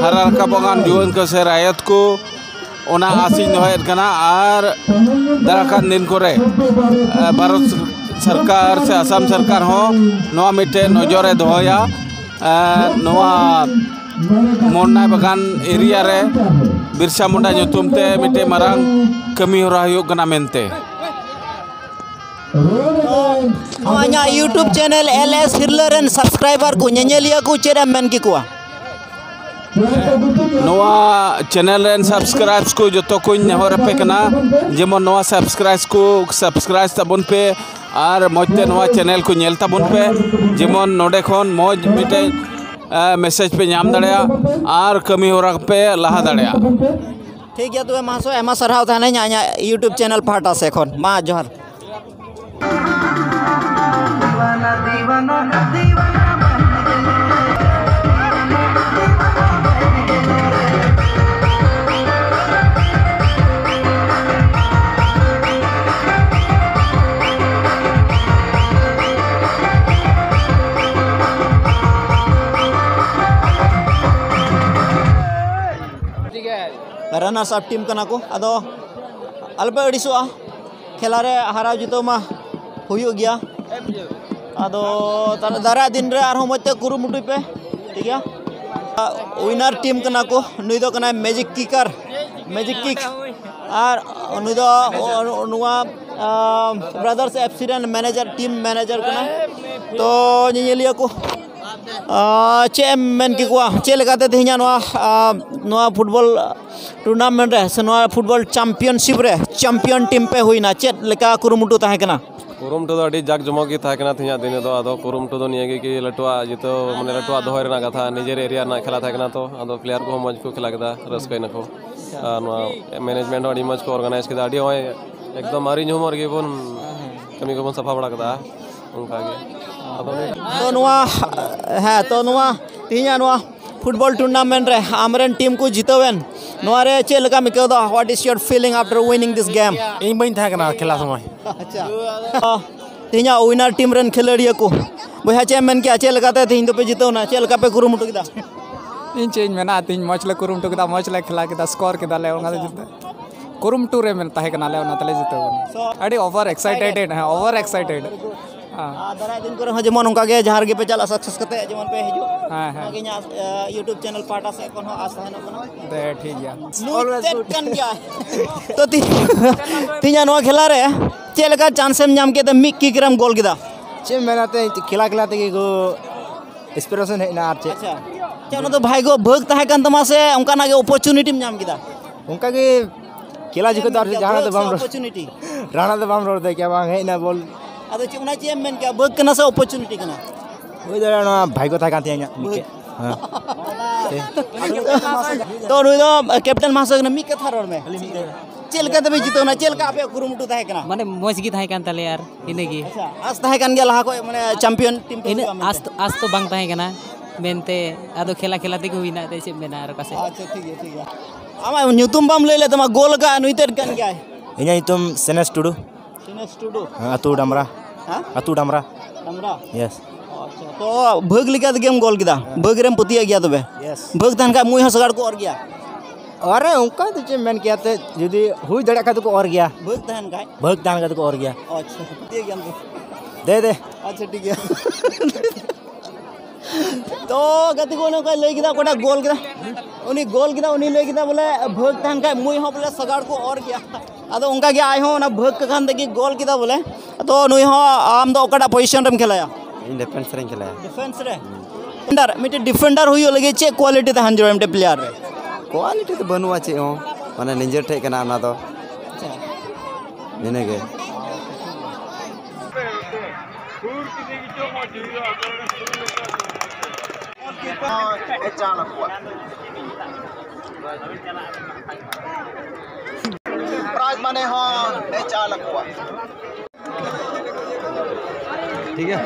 ᱦᱟᱨᱟ ᱨᱟᱠᱟᱵᱚᱜ ᱠᱟᱱ ᱡᱩᱣᱟᱹᱱ ᱠᱚ ᱥᱮ ᱨᱟᱭᱚᱛ ᱠᱚ, ᱚᱱᱟ ᱟᱥᱤᱧ ᱫᱚᱦᱚᱭᱮᱫ ᱠᱟᱱᱟ᱾ ᱟᱨ ᱫᱟᱨᱟᱠᱟᱱ ᱫᱤᱱ ᱠᱚᱨᱮ, ᱮ, ᱵᱷᱟᱨᱚᱛ ᱥᱚᱨᱠᱟᱨ ᱥᱮ ᱟᱥᱟᱢ ᱥᱚᱨᱠᱟᱨ ᱦᱚᱸ ᱱᱚᱣᱟ ᱢᱤᱫᱴᱮᱱ ᱱᱚᱡᱚᱨᱮ ᱫᱚᱦᱚᱭᱟ᱾ ᱮ, ᱱᱚᱣᱟ ᱢᱚᱱᱱᱟᱭ ᱵᱟᱜᱟᱱ ᱮᱨᱤᱭᱟ ᱨᱮ ᱵᱤᱨᱥᱟ ᱢᱩᱱᱰᱟ ᱧᱩᱛᱩᱢ ᱛᱮ ᱢᱤᱫᱴᱮᱱ ᱢᱟᱨᱟᱝ ᱠᱟᱹᱢᱤ ᱦᱚᱨᱟ ᱦᱩᱭᱩᱜ ᱠᱟᱱᱟ ᱢᱮᱱᱛᱮ᱾ ᱱᱚᱣᱟ ᱤᱧᱟᱹᱜ YouTube channel LS ᱦᱤᱨᱞᱟᱹ ᱨᱮᱱ subscriber ᱠᱚ, ᱧᱮᱧᱮᱞᱤᱭᱟᱹ ᱠᱚ ᱪᱮᱫ ᱮᱢ ᱢᱮᱱ ᱠᱮᱠᱚᱣᱟ? ᱱᱚᱣᱟ channel ᱨᱮᱱ subscribes ᱠᱚ ᱡᱚᱛᱚ ᱠᱚᱧ ᱱᱮᱦᱚᱨ ᱟᱯᱮ ᱠᱟᱱᱟ, ᱡᱮᱢᱚᱱ ᱱᱚᱣᱟ subscribe ᱠᱚ subscribe ᱛᱟᱵᱚᱱ ᱯᱮ ᱟᱨ ᱢᱚᱡᱽ ᱛᱮ ᱱᱚᱣᱟ channel ᱠᱚ ᱧᱮᱞ ᱛᱟᱵᱚᱱ ᱯᱮ, ᱡᱮᱢᱚᱱ ᱱᱚᱰᱮ ᱠᱷᱚᱱ ᱢᱚᱡᱽ ᱢᱤᱫᱴᱮᱡ, ᱮ, message ᱯᱮ ᱧᱟᱢ ᱫᱟᱲᱮᱭᱟᱜᱼᱟ ᱟᱨ ᱠᱟᱹᱢᱤ ᱦᱚᱨᱟ ᱯᱮ ᱞᱟᱦᱟ ᱫᱟᱲᱮᱭᱟᱜᱼᱟ᱾ ᱴᱷᱤᱠ ᱜᱮᱭᱟ, ᱛᱚᱵᱮ ᱢᱟᱦᱟᱥᱚᱭ, ᱟᱭᱢᱟ ᱥᱟᱨᱦᱟᱣ ᱛᱟᱦᱮᱱᱟᱹᱧ ᱤᱧᱟᱹᱜ YouTube channel ᱯᱟᱦᱴᱟ ᱥᱮᱫ ᱠᱷᱚᱱ᱾ ᱢᱟ ᱡᱚᱦᱟᱨ᱾ Runners up team ᱠᱟᱱᱟ ᱠᱚ, ᱟᱫᱚ ᱟᱞᱚᱯᱮ ᱟᱹᱲᱤᱥᱚᱜᱼᱟ, ᱠᱷᱮᱞᱟ ᱨᱮ ᱦᱟᱨᱟᱣ ᱡᱤᱛᱟᱹᱣ ᱢᱟ ᱦᱩᱭᱩᱜ ᱜᱮᱭᱟ᱾ ᱟᱫᱚ ᱫᱟᱨ-, ᱫᱟᱨᱟᱭ ᱫᱤᱱ ᱨᱮ ᱟᱨᱦᱚᱸ ᱢᱚᱡᱽ ᱛᱮ ᱠᱩᱨᱩᱢᱩᱴᱩᱭ ᱯᱮ, ᱴᱷᱤᱠ ᱜᱮᱭᱟ᱾ Winner team ᱠᱟᱱᱟ ᱠᱚ, ᱱᱩᱭ ᱫᱚ ᱠᱟᱱᱟᱭ magic kicker, magic kick, ᱟᱨ ᱱᱩᱭ ᱫᱚ ᱱᱚᱣᱟ, ᱟᱸ, Brothers FC ᱨᱮᱱ manager, team manager ᱠᱟᱱᱟᱭ᱾ ᱛᱚ ᱧᱮᱧᱮᱞᱤᱭᱟᱹ ᱠᱚ, ᱟᱨ ᱪᱮᱫ ᱮᱢ ᱢᱮᱱ ᱠᱮᱠᱚᱣᱟ, ᱪᱮᱫ ᱞᱮᱠᱟᱛᱮ ᱛᱮᱦᱮᱧᱟᱜ ᱱᱚᱣᱟ, ᱟᱨ, ᱱᱚᱣᱟ ᱯᱷᱩᱴᱵᱚᱞ ᱴᱩᱨᱱᱟᱢᱮᱱᱴ ᱨᱮ ᱥᱮ ᱱᱚᱣᱟ ᱯᱷᱩᱴᱵᱚᱞ ᱪᱟᱢᱯᱤᱭᱟᱱᱥᱤᱯ ᱨᱮ ᱪᱟᱢᱯᱤᱭᱟᱱ ᱴᱤᱢ ᱯᱮ ᱦᱩᱭᱱᱟ? ᱪᱮᱫ ᱞᱮᱠᱟ ᱠᱩᱨᱩᱢᱩᱴᱩ ᱛᱟᱦᱮᱸ ᱠᱟᱱᱟ? ᱠᱩᱨᱩᱢᱩᱴᱩ ᱫᱚ ᱟᱹᱰᱤ ᱡᱟᱠ ᱡᱚᱢᱚᱠ ᱜᱮ ᱛᱟᱦᱮᱸ ᱠᱟᱱᱟ ᱛᱮᱦᱮᱧᱟᱜ ᱫᱤᱱ ᱨᱮᱫᱚ᱾ ᱟᱫᱚ ᱠᱩᱨᱩᱢᱩᱴᱩ ᱫᱚ ᱱᱤᱭᱟᱹ ᱜᱮ ᱠᱤ ᱞᱟᱹᱴᱩᱣᱟᱜ ᱡᱤᱛᱟᱹᱣ, ᱢᱟᱱᱮ, ᱞᱟᱹᱴᱩᱣᱟᱜ ᱫᱚᱦᱚᱭ ᱨᱮᱱᱟᱜ ᱠᱟᱛᱷᱟ᱾ ᱱᱤᱡᱮᱨ ᱮᱨᱤᱭᱟ ᱨᱮᱱᱟᱜ ᱠᱷᱮᱞᱟ ᱛᱟᱦᱮᱸ ᱠᱟᱱᱟ, ᱛᱚ ᱟᱫᱚ ᱯᱞᱮᱭᱟᱨ ᱠᱚᱦᱚᱸ ᱢᱚᱡᱽ ᱠᱚ ᱠᱷᱮᱞᱟ ᱠᱮᱫᱟ, ᱨᱟᱹᱥᱠᱟᱹᱭ ᱱᱟᱠᱚ᱾ ᱟᱨ ᱱᱚᱣᱟ ᱢᱮᱱᱮᱡᱽᱢᱮᱱᱴ ᱦᱚᱸ ᱟᱹᱰᱤ ᱢᱚᱡᱽ ᱠᱚ ᱚᱨᱜᱟᱱᱟᱭᱤᱡᱽ ᱠᱮᱫᱟ᱾ ᱟᱹᱰᱤ ᱱᱚᱜᱼᱚᱭ ᱮᱠᱫᱚᱢ ᱟᱹᱣᱨᱤ ᱧᱩᱦᱩᱢᱚᱜ ᱨᱮᱜᱮ ᱵᱚᱱ ᱠᱟᱹᱢᱤ ᱠᱚᱵᱚᱱ ᱥᱟᱯᱷᱟ ᱵᱟᱲᱟ ᱠᱮᱫᱟ᱾ ᱚᱱᱠᱟ ᱜᱮ᱾ ᱟᱫᱚ ᱱᱤᱛ ᱛᱚ ᱱᱚᱣᱟ, ᱦᱮᱸ, ᱛᱚ ᱱᱚᱣᱟ ᱛᱮᱦᱮᱧᱟᱜ ᱱᱚᱣᱟ ᱯᱷᱩᱴᱵᱚᱞ ᱴᱩᱨᱱᱟᱢᱮᱱᱴ ᱨᱮ ᱟᱢᱨᱮᱱ ᱴᱤᱢ ᱠᱚ ᱡᱤᱛᱟᱹᱣ ᱮᱱ, ᱱᱚᱣᱟ ᱨᱮ ᱪᱮᱫ ᱞᱮᱠᱟᱢ ᱟᱹᱭᱠᱟᱹᱣ ᱮᱫᱟ? What is your feeling after winning this game? ᱤᱧ ᱵᱟᱹᱧ ᱛᱟᱦᱮᱸ ᱠᱟᱱᱟ ᱠᱷᱮᱞᱟ ᱥᱚᱢᱚᱭ᱾ ᱟᱪᱪᱷᱟ᱾ ᱛᱮᱦᱮᱧᱟᱜ ᱣᱤᱱᱟᱨ ᱴᱤᱢ ᱨᱮᱱ ᱠᱷᱮᱞᱳᱰᱤᱭᱟᱹ ᱠᱚ, ᱵᱚᱭᱦᱟ, ᱪᱮᱫ ᱮᱢ ᱢᱮᱱ ᱠᱮᱜᱼᱟ? ᱪᱮᱫ ᱞᱮᱠᱟᱛᱮ ᱛᱮᱦᱮᱧ ᱫᱚᱯᱮ ᱡᱤᱛᱟᱹᱣ ᱮᱱᱟ? ᱪᱮᱫ ᱞᱮᱠᱟ ᱯᱮ ᱠᱩᱨᱩᱢᱩᱴᱩ ᱠᱮᱫᱟ? ᱤᱧ ᱪᱮᱫ ᱤᱧ ᱢᱮᱱᱟ, ᱛᱮᱦᱮᱧ ᱢᱚᱡᱽ ᱞᱮ ᱠᱩᱨᱩᱢᱩᱴᱩ ᱠᱮᱫᱟ, ᱢᱚᱡᱽ ᱞᱮ ᱠᱷᱮᱞᱟ ᱠᱮᱫᱟ, ᱥᱠᱳᱨ ᱠᱮᱫᱟᱞᱮ, ᱚᱱᱟ ᱫᱚ ᱡᱤᱛᱟᱹ ᱠᱩᱨᱩᱢᱩᱴᱩ ᱨᱮ ᱢᱮᱱ ᱛᱟᱦᱮᱸ ᱠᱟᱱᱟᱞᱮ, ᱚᱱᱟ ᱛᱮᱞᱮ ᱡᱤᱛᱟᱹᱣ ᱠᱟᱱᱟ᱾ So, ᱟᱹᱰᱤ ᱳᱵᱷᱟᱨ ᱮᱠᱥᱟᱭᱴᱮᱰ, ᱦᱮᱸ, ᱳᱵᱷᱟᱨ ᱮᱠᱥᱟᱭᱴᱮᱰ᱾ ᱦᱮᱸ᱾ ᱟᱨ ᱫᱟᱨᱟᱭ ᱫᱤᱱ ᱠᱚᱨᱮ ᱦᱚᱸ ᱡᱮᱢᱚᱱ ᱚᱱᱠᱟ ᱜᱮ ᱡᱟᱦᱟᱸ ᱨᱮᱜᱮ ᱯᱮ ᱪᱟᱞᱟᱜ, ᱥᱟᱠᱥᱮᱥ ᱠᱟᱛᱮ ᱡᱮᱢᱚᱱ ᱯᱮ ᱦᱤᱡᱩᱜ᱾ ᱦᱮᱸ, ᱦᱮᱸ᱾ ᱚᱱᱟᱜᱮ ᱤᱧᱟᱹᱜ, ᱮ, YouTube ᱪᱮᱱᱮᱞ ᱯᱟᱦᱴᱟ ᱥᱮᱫ ᱠᱷᱚᱱ ᱦᱚᱸ ᱟᱥ ᱛᱟᱦᱮᱱᱚᱜ ᱠᱟᱱᱟ᱾ ᱫᱮ, ᱴᱷᱤᱠ ᱜᱮᱭᱟ᱾ ᱱᱩᱭ ᱛᱮᱫ ᱠᱟᱱ ᱜᱮᱭᱟᱭ᱾ ᱛᱚ ᱛᱤ-, ᱛᱮᱦᱮᱧᱟᱜ ᱱᱚᱣᱟ ᱠᱷᱮᱞᱟ ᱨᱮ ᱪᱮᱫ ᱞᱮᱠᱟ ᱪᱟᱱᱥ ᱮᱢ ᱧᱟᱢ ᱠᱮᱫᱟ? ᱢᱤᱫ ᱠᱤᱠ ᱨᱮᱢ ᱜᱳᱞ ᱠᱮᱫᱟ᱾ ᱪᱮᱫ ᱮᱢ ᱢᱮᱱᱟ, ᱛᱮ ᱠᱷᱮᱞᱟ ᱠᱷᱮᱞᱟ ᱛᱮᱜᱮ ᱠᱚ ᱤᱱᱥᱯᱤᱨᱮᱥᱚᱱ ᱦᱮᱡ ᱮᱱᱟ, ᱟᱨ ᱪᱮᱫ? ᱟᱪᱪᱷᱟ᱾ ᱪᱮᱫ ᱚᱱᱟ ᱫᱚ ᱵᱷᱟᱭᱜᱳ ᱵᱷᱟᱹᱜᱽ ᱛᱟᱦᱮᱸ ᱠᱟᱱ ᱛᱟᱢᱟ ᱥᱮ ᱚᱱᱠᱟᱱᱟᱜ ᱜᱮ ᱚᱯᱚᱨᱪᱩᱱᱤᱴᱤᱢ ᱧᱟᱢ ᱠᱮᱫᱟ? ᱚᱱᱠᱟ ᱜᱮ ᱠᱷᱮᱞᱟ ᱡᱚᱠᱷᱚᱱ ᱫᱚ ᱟᱨ ᱪᱮᱫ ᱡᱟᱦᱟᱱᱟᱜ ᱫᱚ ᱵᱷᱟᱹᱜᱽ ᱵᱟᱢ ᱥᱮ ᱨᱚᱲ, ᱚᱯᱚᱨᱪᱩᱱᱤᱴᱤ? ᱡᱟᱦᱟᱱᱟᱜ ᱫᱚ ᱵᱟᱢ ᱨᱚᱲ ᱫᱟᱲᱮ ᱠᱮᱭᱟ, ᱵᱟᱝ ᱦᱮᱡ ᱮᱱᱟ ᱵᱚᱞ᱾ ᱟᱫᱚ ᱪᱮᱫ, ᱚᱱᱟ ᱪᱮᱫ ᱮᱢ ᱢᱮᱱ ᱠᱮᱭᱟ, ᱵᱷᱟᱹᱜᱽ ᱠᱟᱱᱟ ᱥᱮ ᱚᱯᱚᱨᱪᱩᱱᱤᱴᱤ ᱠᱟᱱᱟ? ᱦᱩᱭ ᱫᱟᱲᱮᱭᱟᱜᱼᱟ, ᱱᱚᱣᱟ ᱵᱷᱟᱭᱜᱳ ᱛᱟᱦᱮᱸ ᱠᱟᱱ ᱛᱤᱧᱟᱹ ᱤᱧᱟᱹᱜ ᱢᱤᱫᱴᱮᱡ᱾ ᱵᱷᱟᱹᱜᱽ᱾ ᱦᱮᱸ᱾ ᱛᱚ ᱱᱩᱭ ᱫᱚ ᱠᱮᱯᱴᱮᱱ ᱢᱟᱦᱟᱥᱚᱭ ᱠᱟᱱᱟ, ᱢᱤᱫ ᱠᱟᱛᱷᱟ ᱨᱚᱲ ᱢᱮ᱾ ᱪᱮᱫ ᱞᱮᱠᱟ ᱛᱮᱯᱮ ᱡᱤᱛᱟᱹᱣ ᱮᱱᱟ? ᱪᱮᱫ ᱞᱮᱠᱟ ᱟᱯᱮᱭᱟᱜ ᱠᱩᱨᱩᱢᱩᱴᱩ ᱛᱟᱦᱮᱸ ᱠᱟᱱᱟ? ᱢᱟᱱᱮ, ᱢᱚᱡᱽ ᱜᱮ ᱛᱟᱦᱮᱸ ᱠᱟᱱ ᱛᱟᱞᱮᱭᱟ ᱟᱨ ᱤᱱᱟᱹᱜᱮ᱾ ᱟᱪᱪᱷᱟ, ᱟᱸᱥ ᱛᱟᱦᱮᱸ ᱠᱟᱱ ᱜᱮᱭᱟ ᱞᱟᱦᱟ ᱠᱷᱚᱡ, ᱢᱟᱱᱮ, ᱪᱟᱢᱯᱤᱭᱟᱱ ᱴᱤᱢ ᱯᱮ ᱤᱱᱟᱹᱜ ᱦᱩᱭᱩᱜᱼᱟ ᱢᱮᱱᱛᱮ? ᱟᱸᱥ ᱛᱚ, ᱟᱸᱥ ᱛᱚ ᱵᱟᱝ ᱛᱟᱦᱮᱸ ᱠᱟᱱᱟ ᱢᱮᱱᱛᱮ, ᱟᱫᱚ ᱠᱷᱮᱞᱟ ᱠᱷᱮᱞᱟ ᱛᱮᱜᱮ ᱦᱩᱭᱱᱟ, ᱮᱱᱛᱮᱫ ᱪᱮᱫ ᱮᱢ ᱢᱮᱱᱟ ᱟᱨ ᱚᱠᱟ ᱥᱮᱫ᱾ ᱟᱪᱪᱷᱟ, ᱴᱷᱤᱠ ᱜᱮᱭᱟ, ᱴᱷᱤᱠ ᱜᱮᱭᱟ᱾ ᱟᱢᱟᱜ ᱧᱩᱛᱩᱢ ᱵᱟᱢ ᱞᱟᱹᱭ ᱞᱮᱫ ᱛᱟᱢᱟ, ᱜᱳᱞ ᱟᱠᱟᱫ ᱱᱩᱭ ᱛᱮᱫ ᱠᱟᱱ ᱜᱮᱭᱟᱭ᱾ ᱤᱧᱟᱹᱜ ᱧᱩᱛᱩᱢ ᱥᱮᱱᱮᱥ ᱴᱩᱰᱩ᱾ ᱥᱮᱱᱮᱥ ᱴᱩᱰᱩ? ᱦᱮᱸ, ᱟᱹᱛᱩ ᱰᱟᱢᱨᱟ᱾ ᱦᱮᱸ? ᱟᱹᱛᱩ ᱰᱟᱢᱨᱟ᱾ ᱰᱟᱢᱨᱟ? ᱭᱮᱥ᱾ ᱟᱪᱪᱷᱟ, ᱛᱚ ᱵᱷᱟᱹᱜᱽ ᱞᱮᱠᱟ ᱛᱮᱜᱮᱢ ᱜᱳᱞ ᱠᱮᱫᱟ᱾ ᱦᱮᱸ᱾ ᱵᱷᱟᱹᱜᱽ ᱨᱮᱢ ᱯᱟᱹᱛᱭᱟᱹᱜ ᱜᱮᱭᱟ ᱛᱚᱵᱮ? ᱭᱮᱥ᱾ ᱵᱷᱟᱹᱜᱽ ᱛᱟᱦᱮᱱ ᱠᱷᱟᱡ ᱢᱩᱭ ᱦᱚᱸ ᱥᱟᱜᱟᱲ ᱠᱚ ᱚᱨ ᱜᱮᱭᱟ᱾ ᱟᱨᱮ, ᱚᱱᱠᱟ ᱫᱚ ᱪᱮᱫ ᱮᱢ ᱢᱮᱱ ᱠᱮᱭᱟ, ᱛᱮ ᱡᱩᱫᱤ ᱦᱩᱭ ᱫᱟᱲᱮᱭᱟᱜ ᱠᱷᱟᱡ ᱫᱚᱠᱚ ᱚᱨ ᱜᱮᱭᱟ᱾ ᱵᱷᱟᱹᱜᱽ ᱛᱟᱦᱮᱱ ᱠᱷᱟᱡ? ᱵᱷᱟᱹᱜᱽ ᱛᱟᱦᱮᱱ ᱠᱷᱟᱡ ᱫᱚᱠᱚ ᱚᱨ ᱜᱮᱭᱟ᱾ ᱟᱪᱪᱷᱟ, ᱴᱷᱤᱠ ᱜᱮᱭᱟ ᱛᱚ᱾ ᱫᱮ, ᱫᱮ᱾ ᱟᱪᱪᱷᱟ, ᱴᱷᱤᱠ ᱜᱮᱭᱟ᱾ ᱛᱚ ᱜᱟᱛᱮ ᱠᱚ ᱚᱱᱮ ᱚᱱᱠᱟᱭ ᱞᱟᱹᱭ ᱠᱮᱫᱟ, ᱚᱠᱚᱭᱴᱟᱜ ᱜᱳᱞ ᱠᱮᱫᱟ, ᱩᱱᱤ ᱜᱳᱞ ᱠᱮᱫᱟ, ᱩᱱᱤ ᱞᱟᱹᱭ ᱠᱮᱫᱟ ᱵᱚᱞᱮ ᱵᱷᱟᱹᱜᱽ ᱛᱟᱦᱮᱱ ᱠᱷᱟᱡ ᱢᱩᱭ ᱦᱚᱸ ᱵᱚᱞᱮ ᱥᱟᱜᱟᱲ ᱠᱚ ᱚᱨ ᱜᱮᱭᱟ᱾ ᱟᱫᱚ ᱚᱱᱠᱟ ᱜᱮ ᱟᱡ ᱦᱚᱸ ᱚᱱᱟ ᱵᱷᱟᱹᱜᱽ ᱠᱟᱠᱷᱟᱱ ᱛᱮᱜᱮ ᱜᱳᱞ ᱠᱮᱫᱟ ᱵᱚᱞᱮ᱾ ᱟᱫᱚ ᱱᱩᱭ ᱦᱚᱸ, ᱟᱢ ᱫᱚ ᱚᱠᱟᱴᱟᱜ ᱯᱚᱡᱤᱥᱚᱱ ᱨᱮᱢ ᱠᱷᱮᱞᱟᱭᱟ? ᱤᱧ ᱰᱤᱯᱷᱮᱱᱥ ᱨᱮᱧ ᱠᱷᱮᱞᱟ᱾ ᱰᱤᱯᱷᱮᱱᱥ ᱨᱮ? ᱰᱤᱯᱷᱮᱱᱰᱟᱨ, ᱢᱤᱫᱴᱮᱱ ᱰᱤᱯᱷᱮᱱᱰᱟᱨ ᱦᱩᱭᱩᱜ ᱞᱟᱹᱜᱤᱫ ᱪᱮᱫ ᱠᱳᱣᱟᱞᱤᱴᱤ ᱛᱟᱦᱮᱱ ᱡᱟᱹᱨᱩᱲᱟ ᱢᱤᱫᱴᱮᱱ ᱯᱞᱮᱭᱟᱨ ᱨᱮ? ᱠᱳᱣᱟᱞᱤᱴᱤ ᱫᱚ ᱵᱟᱹᱱᱩᱜᱼᱟ ᱪᱮᱫ ᱦᱚᱸ, ᱢᱟᱱᱮ ᱱᱤᱡᱮᱨ ᱴᱷᱮᱡ ᱠᱟᱱᱟ ᱚᱱᱟ ᱫᱚ᱾ ᱤᱱᱟᱹᱜᱮ᱾ ᱯᱨᱟᱭᱤᱡᱽ ᱢᱟᱱᱮ ᱦᱚᱸ ᱮ ᱪᱟᱞ ᱟᱠᱚᱣᱟ᱾ ᱴᱷᱤᱠ ᱜᱮᱭᱟ᱾